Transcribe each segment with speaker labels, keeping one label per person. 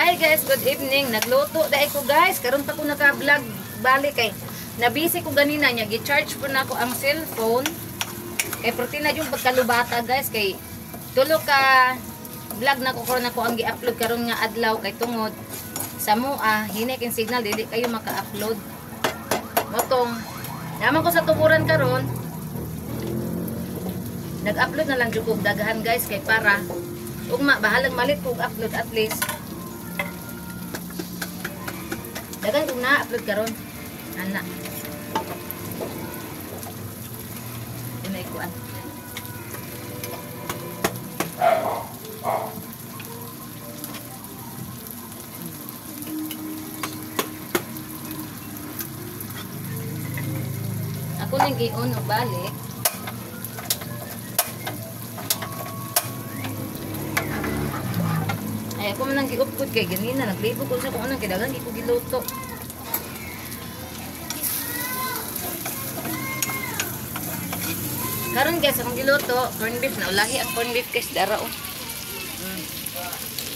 Speaker 1: Hi guys, good evening. Nagluto dai ko, guys. Karon pa ko naka-vlog balik kay nabisi ko ganina niya. Gi-charge po na ako ang cellphone. Kay perti na yung pagkalubata, guys, kay tulo ka vlog na ko karon ako ang gi-upload karon nga adlaw kay tungod sa mua hinay king signal, dili kayo maka-upload. Motong naman ko sa tuburan karon, nag-upload na lang jud kog daghan, guys, kay para ugma bahalang malit kog upload, at least daghan kog na-upload karon ana. Inay kuan. Ako nang i-on og balik. Ay, ako man ang gi-upload kay ganina naglibo ko sa kung anong kay daghan ko giluto. Karon guys, akong giluto corn beef na ulahi ang corn beef, guys, dara oh.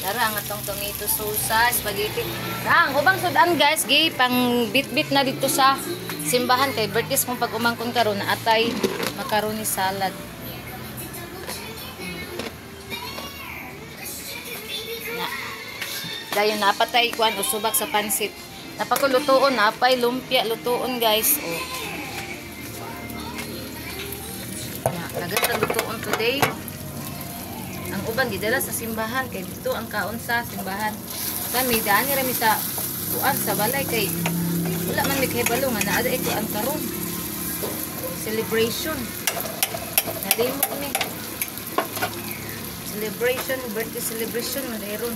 Speaker 1: Dara ang atong tomato sauce, spaghetti. Ang ubang sudan, guys, gi pang bit-bit na dito sa simbahan kay birthday kung pag umangkon karon na atay macaroni salad. Na. Dayon napatay kuan usubak sa pansit. Napakulutoon, napay lumpia lutoon, guys. Oh. Na, nagata lutoon today. Ang uban gidala sa simbahan kay dito ang kaon sa simbahan. Kami daan ra mi sa kuan sa balay kay wala man mi kahibalo nga naa ko ang karon. Celebration. Nalimot mi. Celebration, birthday celebration man ron.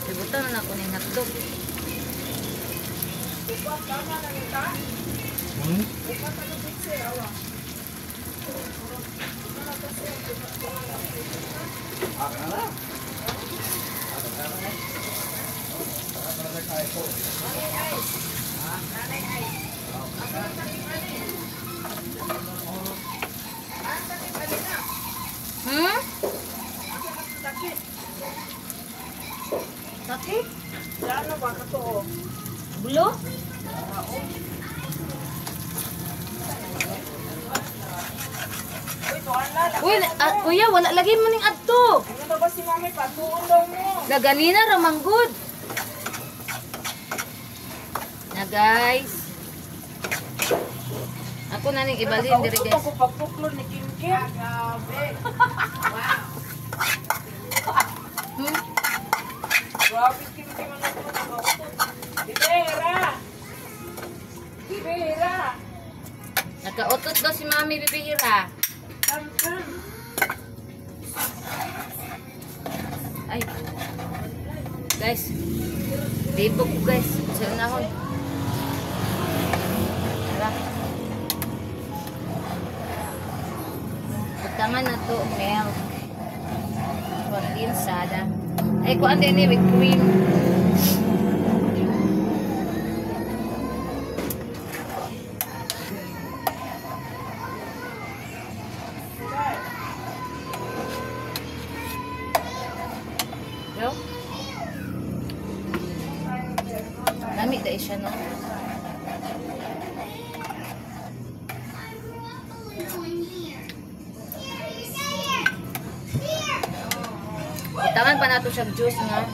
Speaker 1: Libutan na ako ning hotdog. Hmm? Sakit?
Speaker 2: Ano ba kato?
Speaker 1: Bulo? Uy, kuya, wala lagi mo ning adto.
Speaker 2: Ano ba si mami patuon daw mo?
Speaker 1: Naganina ra manggod. Na guys. Ako na ning ibalhin diri, guys.
Speaker 2: Ako pagpuklod ni Kim Kim. Grabe.
Speaker 1: Hmm?
Speaker 2: Grabe Kim Kim ano to? Bibera. Bibera.
Speaker 1: Nakautot daw si Mami bibihira. Ay. Guys. Libog ko, guys. Sa unahon. Tara. Butangan na to milk. Kondensada. Ay, kuan din ni with cream. Yo. Lami dai siya, no? Butangan pa nato siya juice nga.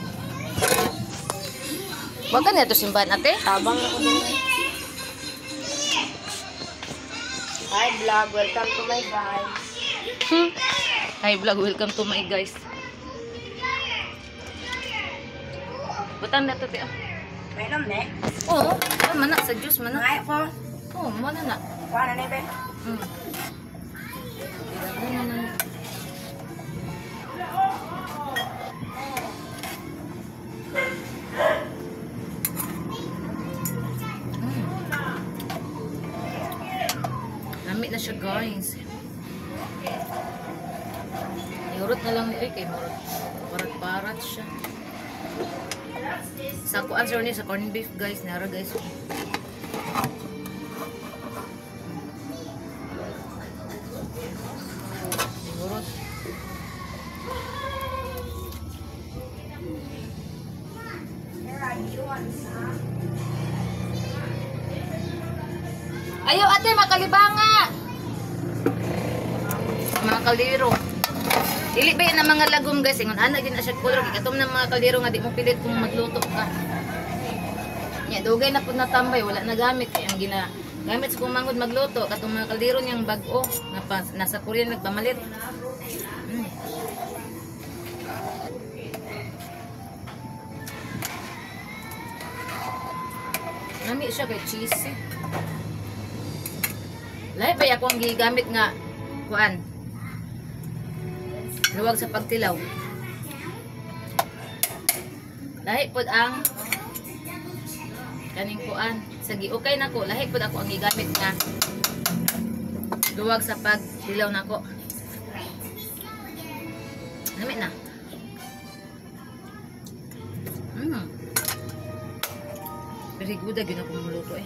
Speaker 1: Wag ka na ito simbahan, ate.
Speaker 2: Tabang ako din. Hi vlog, welcome to my guys.
Speaker 1: Hi vlog, welcome to my guys. Butang na to, te.
Speaker 2: Mainom ne?
Speaker 1: Oo, oh, mana sa juice mana.
Speaker 2: Ngay ko.
Speaker 1: Oo, mana na.
Speaker 2: Kuha na ni be.
Speaker 1: Ano na. Lami na siya, guys. Iurot na lang ni kay murot. Parat-parat siya. Sa kuan sir ni sa corned beef, guys, nara guys. Iurot. Ayo ate, makalibanga. Mga kaldero. Dili ba yan ang mga lagom guys? Ingon ana din na siya color. Kay katom ng mga kaldero nga di mo pilit kung magluto ka. Nya dugay na pud natambay, wala na gamit kay ang gina gamit sa kumangod magluto katong mga kaldero niyang bag-o nga nasa Korea nagpamalit. Nami siya kay cheesy. Lahi pa ako ang gigamit nga kuan. Luwag sa pagtilaw. Lahi pod ang kaning kuan sa giukay nako, lahi pod ako ang gigamit nga luwag sa pagtilaw nako. Nami na. Very good gyud ako muluto eh.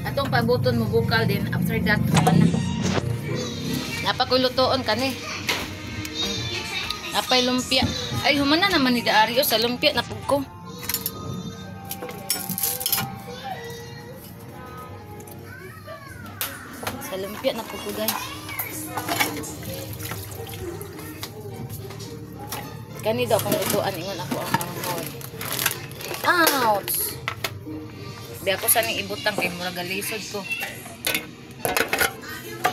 Speaker 1: Atong pabuton mo bukal din after that man na. Napakulutoon kani. Napay lumpia. Ay humana naman ni Dario sa lumpia na pug ko. Sa lumpia na pug ko guys. Kani daw kung lutuan ingon ako ang manghod. Ouch. Di ako sa ning ibutang kay murag galisod ko.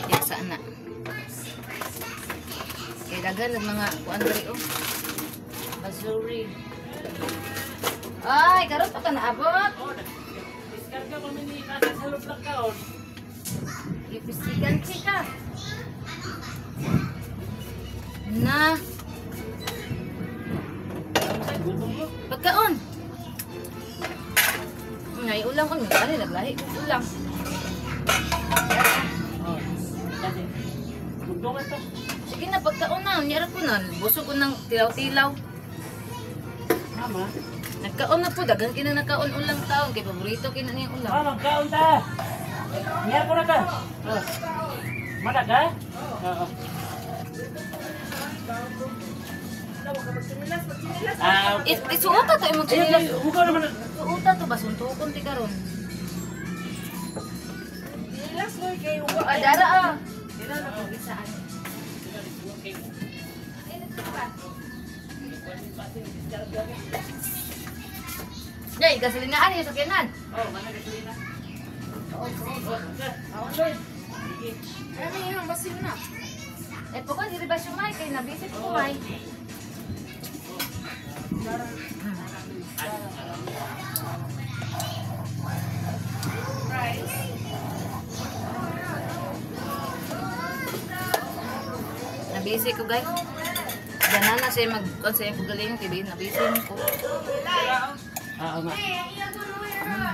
Speaker 1: Di sa ana. Kay daghan ng mga kuan diri oh. Basuri. Ay, karon pa ka naabot.
Speaker 3: Diskarga pa mi ni nasa sa luplak kaon.
Speaker 1: Ipisigan chika. Na. Pagkaon. Ngay ulang ko ni naglahi ko ulang.
Speaker 3: Oh. Kasi.
Speaker 1: Sige na pagkaon na, unya ra ko na, busog ko ng tilaw-tilaw.
Speaker 3: Mama.
Speaker 1: Nagkaon na po, daghan kina nagkaon ulang taon kay paborito kina niya ulang.
Speaker 3: Mama, magkaon ta. Niya ko na ta. Oh. Mana ka? Oo. Ah,
Speaker 1: Isuota to imong tsinelas.
Speaker 3: Hugaw naman.
Speaker 1: Suota to ba suntukon ti karon.
Speaker 2: Tsinelas mo kay hugaw.
Speaker 1: Ah, dara ah.
Speaker 2: Dira na ko gisaan.
Speaker 1: Jay, gasolinaan yung sakyanan.
Speaker 3: Oh, mana gasolina?
Speaker 2: Oo, oo. Ano yun? Basin na.
Speaker 1: Eh, pukon, diri ba sumay? Kay nabisip ko ay.
Speaker 2: Rice.
Speaker 1: Nabisi ko, guys. Ganana siya mag-kon sa iyang kagaling, kay nabisi ko.
Speaker 3: Ah, nga. Na, na.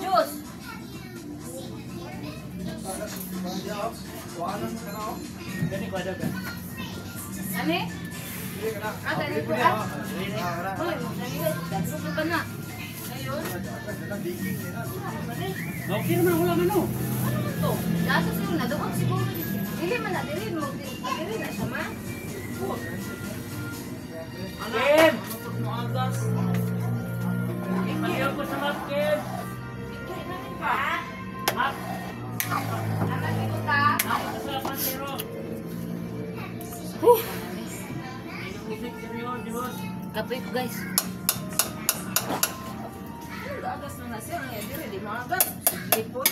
Speaker 1: Juice. Ani? Ah, dali ko ah. Hoy, dali ko pa na.
Speaker 3: Okay naman wala man oh.
Speaker 1: Ano man to? Dato siguro na doon siguro. Dili man na dili mo dili na siya ma.
Speaker 3: Kim! Ipaliw ko sa map, Kim! Map! Ako sa Pantero.
Speaker 1: Kapoy ko guys.
Speaker 2: Agas na na siya. Ang diri di maagas. Lipon.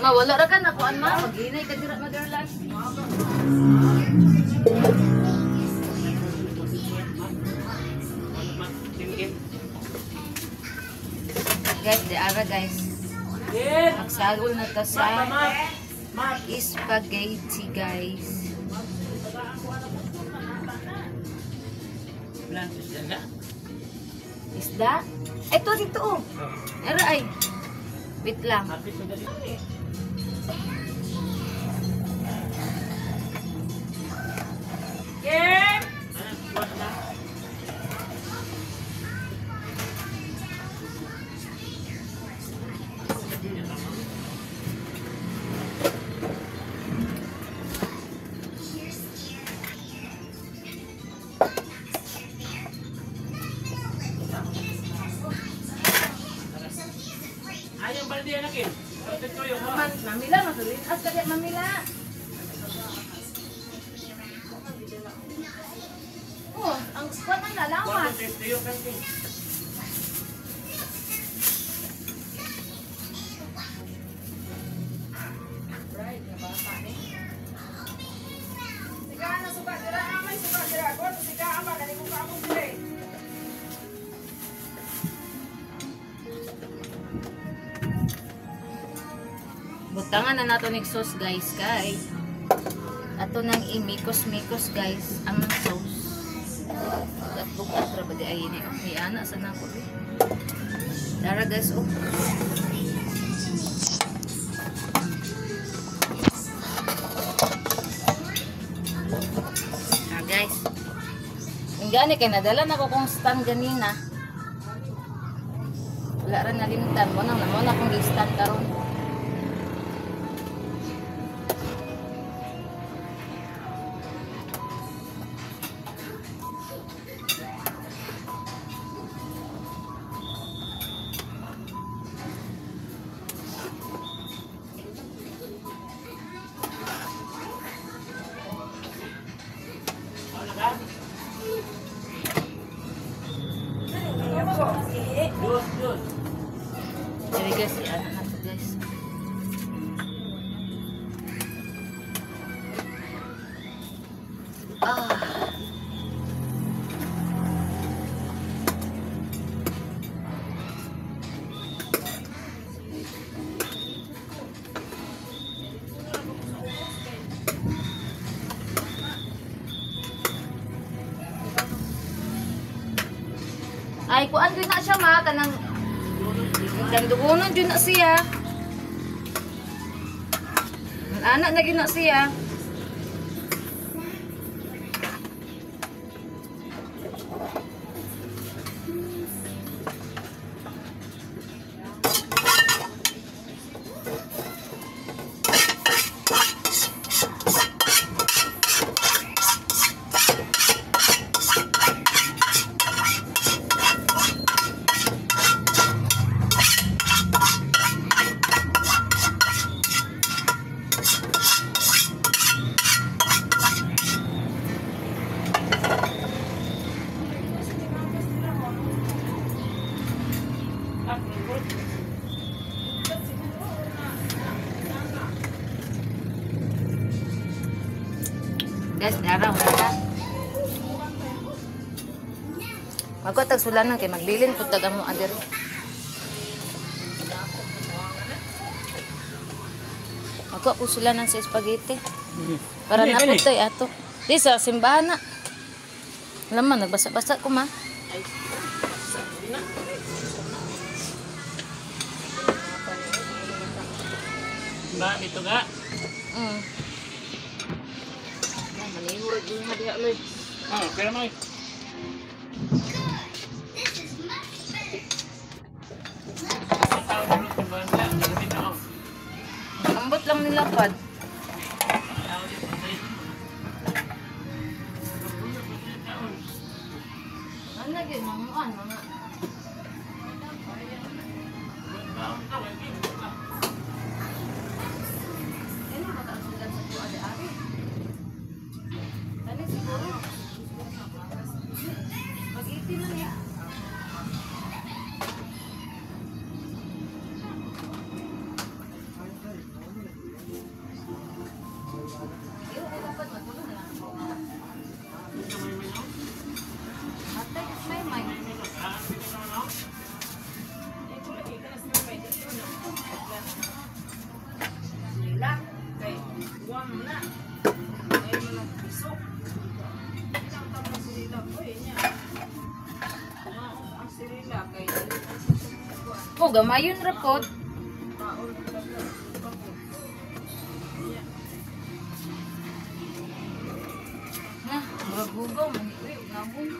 Speaker 1: Ma wala ra ka na kuan ma, maghinay ka dira motherland. Guys, di ara guys. Magsagol na ta sa spaghetti guys. Isda? Ito dito oh. Era ay. Wait lang.
Speaker 2: Kim!
Speaker 3: Ay, ang balde anak eh.
Speaker 1: Mamila, masulit. As ka mamila. Oh, ang squat ang lalawas.
Speaker 2: Siga na suka dira amay suka dira kon siga ama kani ko ka among dire.
Speaker 1: Butangan na nato ni sauce guys kay ato nang imikos-mikos guys ang sauce. Bugat-bugat ra ba di ay ni okay ana sa nako. Dara guys oh. Ah guys. Ang gani kay nadala na ko kong stand ganina. Wala ra nalimtan mo nang mo na akong gi-stand karon. Jadi guys, ya anak nato guys. Ah. Ay, kuan gyud na siya ma kanang gandugonon jud na siya. Anak na gyud na siya. Guys, dara wala. Magkatag sulanan kay magbilin pud tag amo adir. Magkuha ko sulanan sa spaghetti. Para na po tay ato. Di sa simbahan na. Laman nagbasa-basa ko ma.
Speaker 3: Ba, dito ga. Ah, pero may.
Speaker 1: Ambot lang nila pad. Ano gyud mga mga. Ano ba ang sulat sa tuwa di ari? Ano siguro? Spaghetti man niya. Atay, may may. Ako gamayon ra pod. Na, murag hugaw man ni uy, nahon.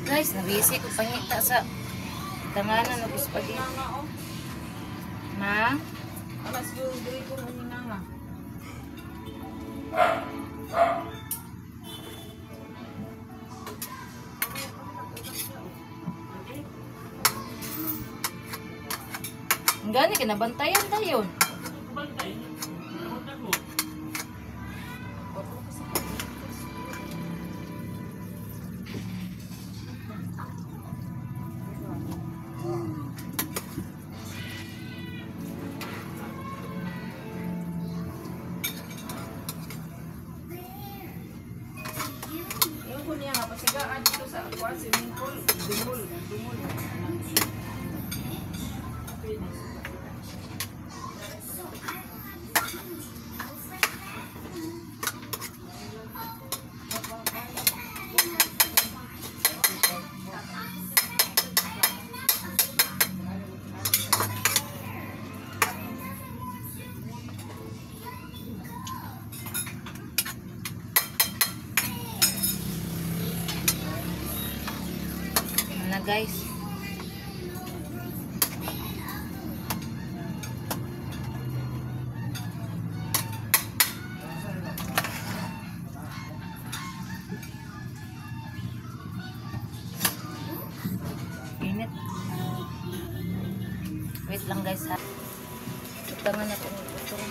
Speaker 1: Guys, nabisi ko pangita sa tanganan og spaghetti. Ma?
Speaker 2: Alas yung diri ko nga nga.
Speaker 1: Ang gani ka nabantayan tayo.
Speaker 3: Bantay. Ano ko?
Speaker 2: Yung ko niya nga pasigaan dito sa kuan swimming pool, dumol, dumol.
Speaker 1: Na guys. Init. Wait lang guys ha. Tangan ako ng utong.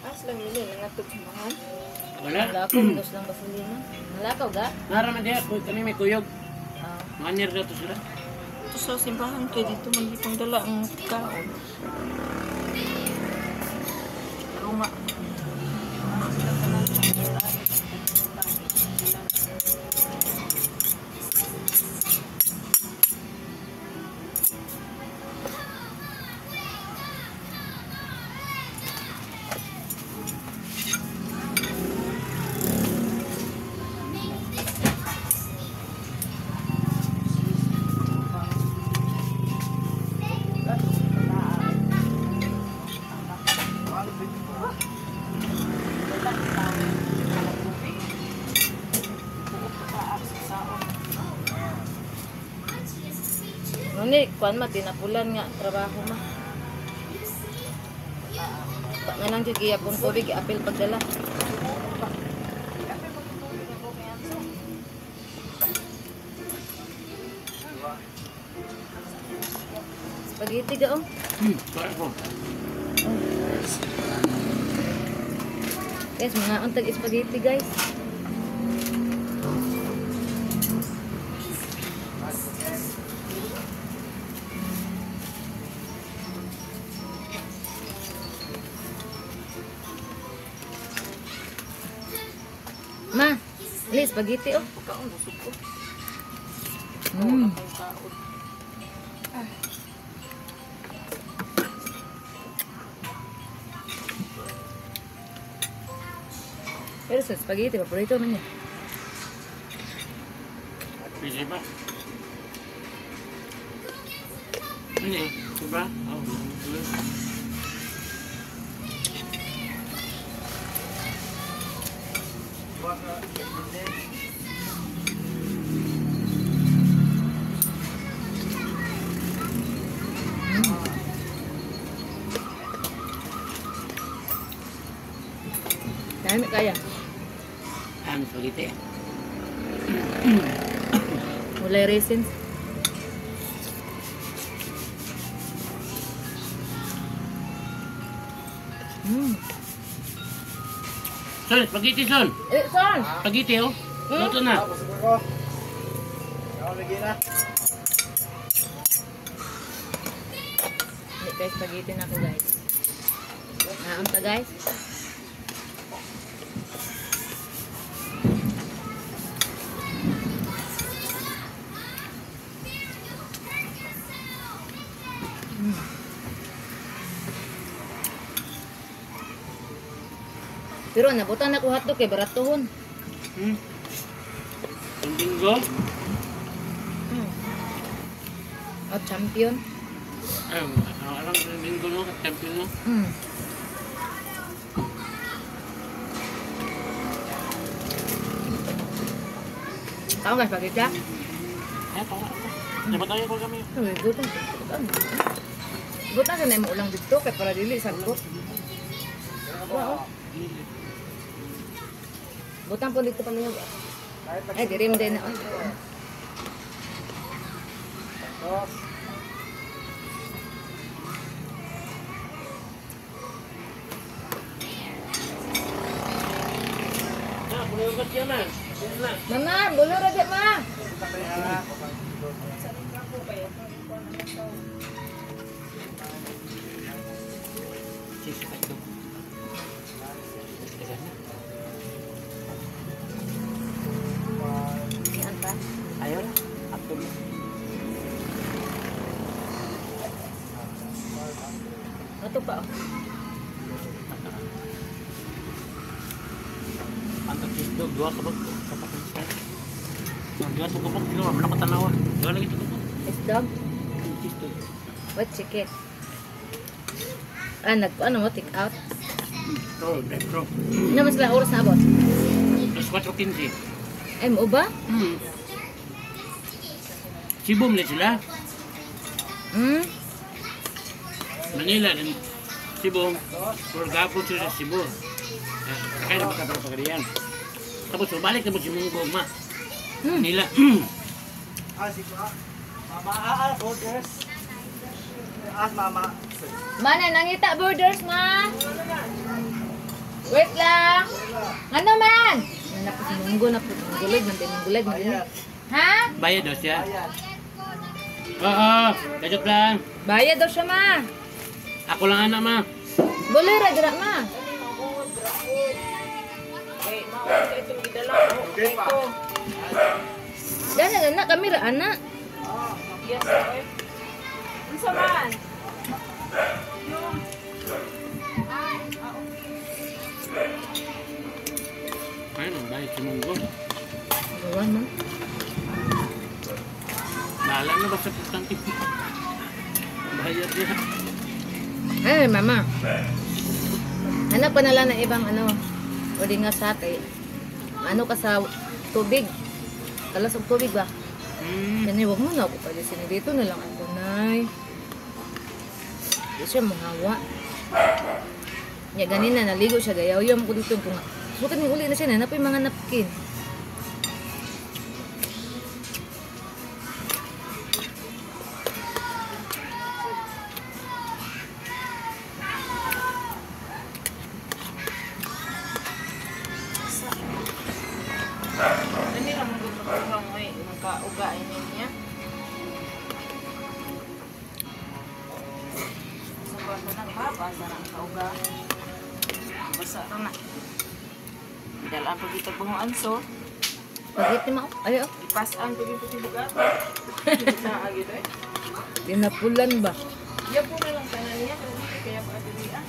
Speaker 2: As lang nila nangatog sa mahan.
Speaker 3: Wala.
Speaker 1: Wala ko, dos lang gasolina. Wala ka ga?
Speaker 3: Nara man diha, kami may kuyog.
Speaker 1: Ah.
Speaker 3: Manir na to sila.
Speaker 2: Ito sa simbahan kay dito man gipang dala ang kaon. Ruma.
Speaker 1: Ngunit, kuan ma, tinapulan nga, trabaho ma. Nga nang jud gihapon tubig, apil pagdala. Spaghetti ga oh.
Speaker 3: Sorry po.
Speaker 1: Guys, mga untag spaghetti guys. Ma, li spaghetti oh.
Speaker 2: Kaon busog ko. Pero
Speaker 1: Pero sa spaghetti, paborito man niya.
Speaker 3: Pwede ba? Ano eh? Diba? Oh,
Speaker 1: Dami kaya.
Speaker 3: Ang spaghetti.
Speaker 1: Walay raisins. Mm.
Speaker 3: Son, spaghetti son.
Speaker 1: Eh, son!
Speaker 3: Spaghetti oh. Luto na.
Speaker 1: Hindi guys, spaghetti na ako guys. Naam pa guys. Pero nabutan na ko hotdog kay baratohon.
Speaker 3: Hmm. Yung bingo.
Speaker 1: Oh, champion.
Speaker 3: Ay, alam yung bingo no, champion no.
Speaker 1: Mm. Tao guys, spaghetti ah.
Speaker 3: Ay, tawa ako. Dapat tayo ko kami.
Speaker 1: Ay, gutom. Gutom sa na mo ulang dito kay para dili sagkot. Wow. Butang po dito palihog. Ay, diri mo din na. Ay.
Speaker 3: Ah, kulungan siya man.
Speaker 1: Mama, bulo ra di ma. Yan pa.
Speaker 3: Ayaw na. After mo.
Speaker 1: Ato pa. Oh.
Speaker 3: Pantag dog, dua ka ba? Kapag siya. Dua sa kapag sino, wala ko tanawa. Dua lagi ito kapag.
Speaker 1: Is dog?
Speaker 3: Cheese dog.
Speaker 1: What chicken? Ah, nag ano mo take out.
Speaker 3: Bro, bro.
Speaker 1: Ano man sila oras na abot?
Speaker 3: Alas 4:15.
Speaker 1: Ay, mo ba?
Speaker 3: Hmm. Cebu man sila.
Speaker 1: Hmm.
Speaker 3: Manila din Cebu. Purgapo sila sa Cebu. Kaya na pagkatapos. Tapos balik na mo si Munggo ma. Manila.
Speaker 4: Mama, borders. Mama.
Speaker 1: Mana nangita borders ma. Wait lang. Ano man? Ano po si Munggo na po. Gulig man din gulig man din. Ha?
Speaker 3: Bayad daw siya. Oo, kajot lang.
Speaker 1: Bayad daw siya ma.
Speaker 3: Ako lang anak ma.
Speaker 1: Boleh ra dira ma.
Speaker 2: Eh, mao itong gidala ko.
Speaker 1: Dana na kami ra ana.
Speaker 2: Yes, oy. Unsa man?
Speaker 3: Ay, bayad si Munggo.
Speaker 1: Gawan man.
Speaker 3: Bahala na basta putang ito. Bayad niya.
Speaker 1: Ay, mama. Hanap pa na lang ng ibang ano. O di nga sa kay ano ka sa tubig. Kalas og tubig ba?
Speaker 3: Hmm.
Speaker 1: Kani wag mo na ako palisin dito na lang ako nay. Di siya muhawa. Nya ganina naligo siya gayaw yam ko dito kung sukat ni uli na siya na napoy mga napkin.
Speaker 2: Dani ra mong gusto mo eh, magkauga ini niya. Sa kwarto nang mabasa ang kauga. Basa ra na. Dalaan pag ito buong anso.
Speaker 1: Pagit ni mao. Ay oh.
Speaker 2: Ipasan pag ito tibugat. Sa agid eh.
Speaker 1: Dinapulan ba?
Speaker 2: Ya po na lang tanan niya kaya pa diri ah.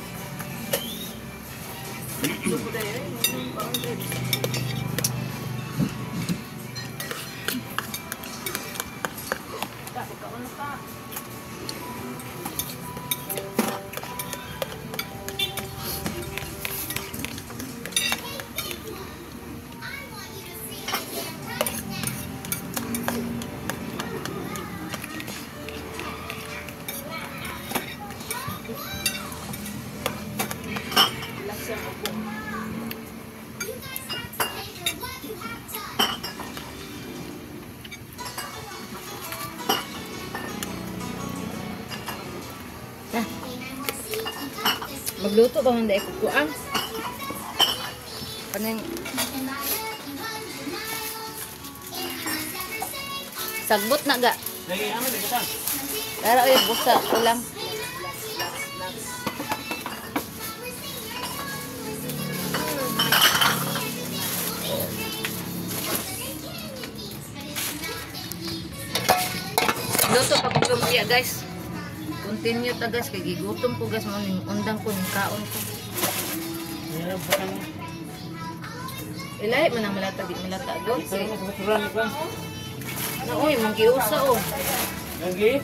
Speaker 1: Magluto ba hindi ko kuang? Kaning sagbot na ga. Dara oy busa ulang. Luto pa kong lumpia guys. Continue ta guys kay gigutom ko guys, mo ning undang ko ning kaon ko. Ilahi man ang malata di malata god. Na oy mong giusa oh.
Speaker 3: Lagi.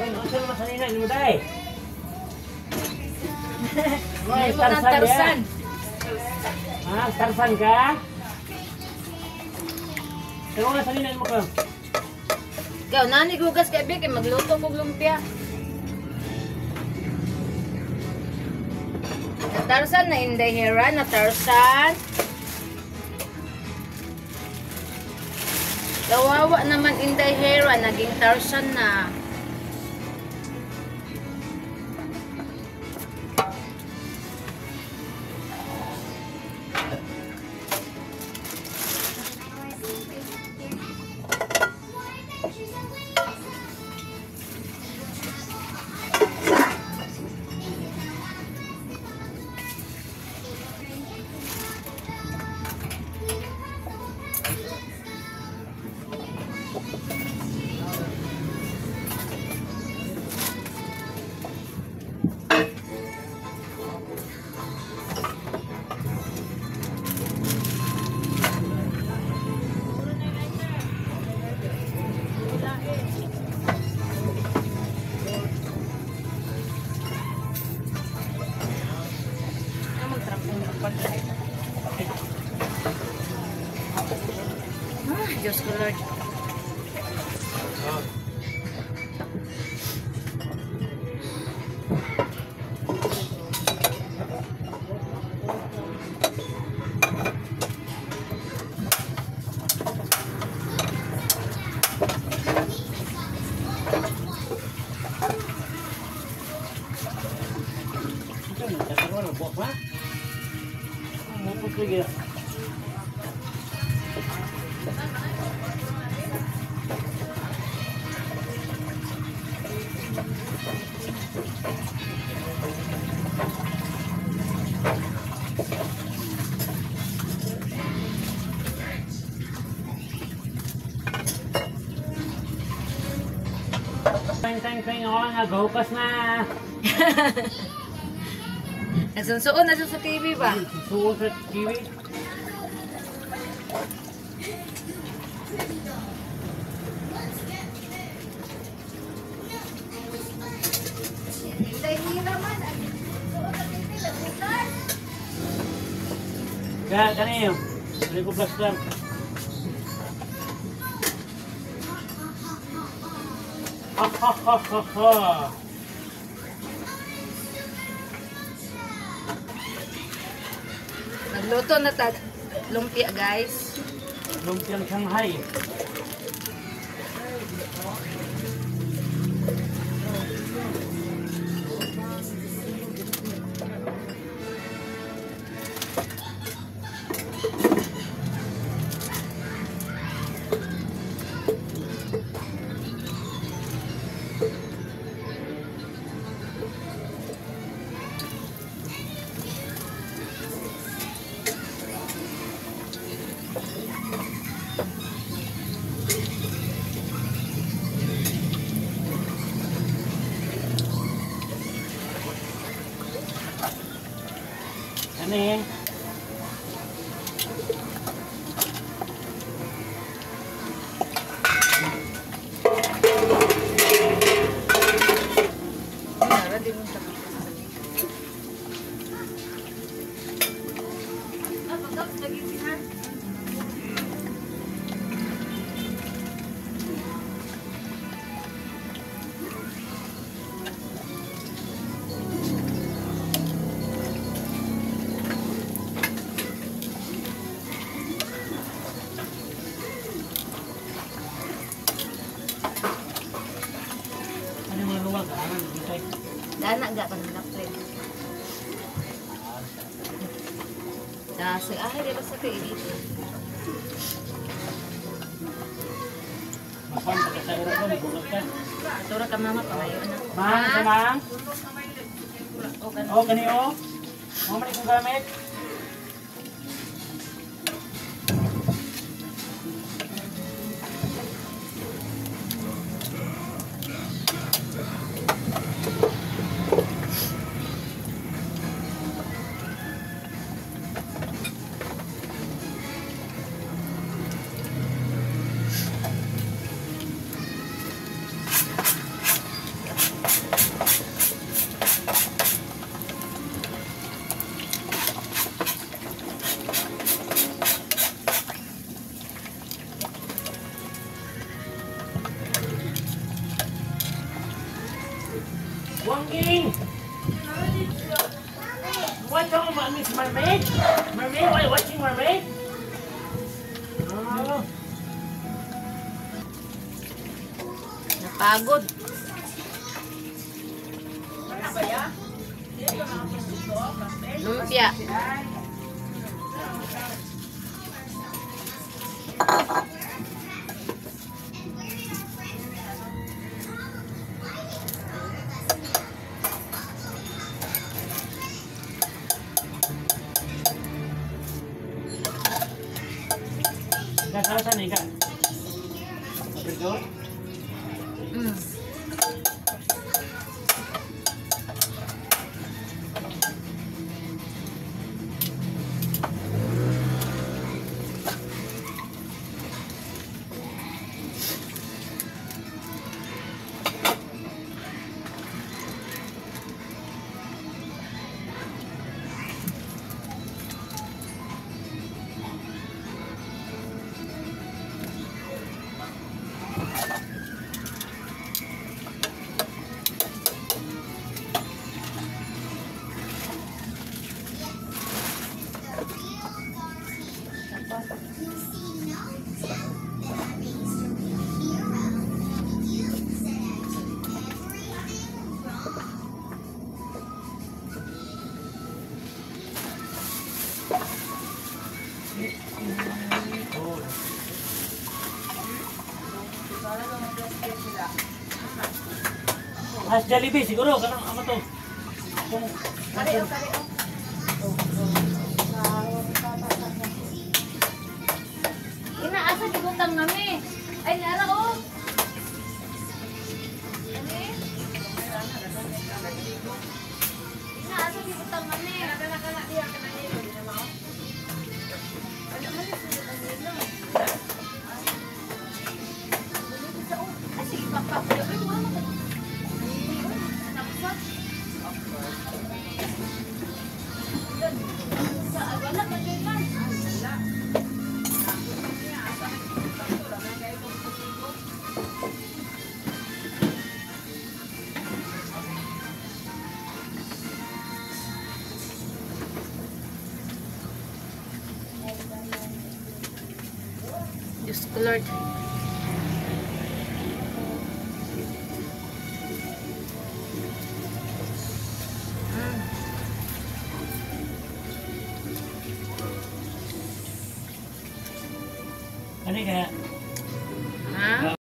Speaker 3: Oy, no sa masanina ni mo dai. Oy, Tarzan.
Speaker 1: Tarzan.
Speaker 3: Ah, Tarzan ka? Pero wala sanina mo ka.
Speaker 1: Ikaw, nani gugas kay Bek, magluto kog lumpia. Na Tarzan na Inday Hera, na Tarzan. Kawawa naman Inday Hera, naging Tarzan na. Ah, Diyos ko Lord.
Speaker 3: Teng teng oh, naghukas na.
Speaker 1: Nagsunsuon na siya sa TV ba?
Speaker 3: Suon sa TV. Kaya kaniyo, balik ko plaster. Ha ha ha ha ha.
Speaker 1: Nagluto na ta lumpia guys.
Speaker 3: Lumpiang Shanghai. Ano?
Speaker 1: Dana ga kan na plate. Dasi ay di ba sa kay dito.
Speaker 3: Mapan pagkasagara ko bulag ka.
Speaker 1: Atura ka mama pangayo na.
Speaker 3: Ma, ma. Oh, kani oh. Mo man ikong gamit. Wanging! What talking about Miss Mermaid? Mermaid? Why watching Mermaid? Oh.
Speaker 1: Napagod. Lumpia.
Speaker 3: Saan ka? Abridor?
Speaker 1: Mm.
Speaker 3: Has Jollibee siguro kanang amo to. Kung
Speaker 2: Kare oh.
Speaker 1: Ina asa gibutang nami. Ay nara oh. Ani? Ina asa gibutang nami.
Speaker 2: Kana diya kana nilo di na mao.
Speaker 1: Ano man sa nilo? Ay sige papa. Ay wala man. Nakasat. Sa wala man yun lang. Diyos ko, Lord.
Speaker 3: Ano kaya?
Speaker 1: Ha?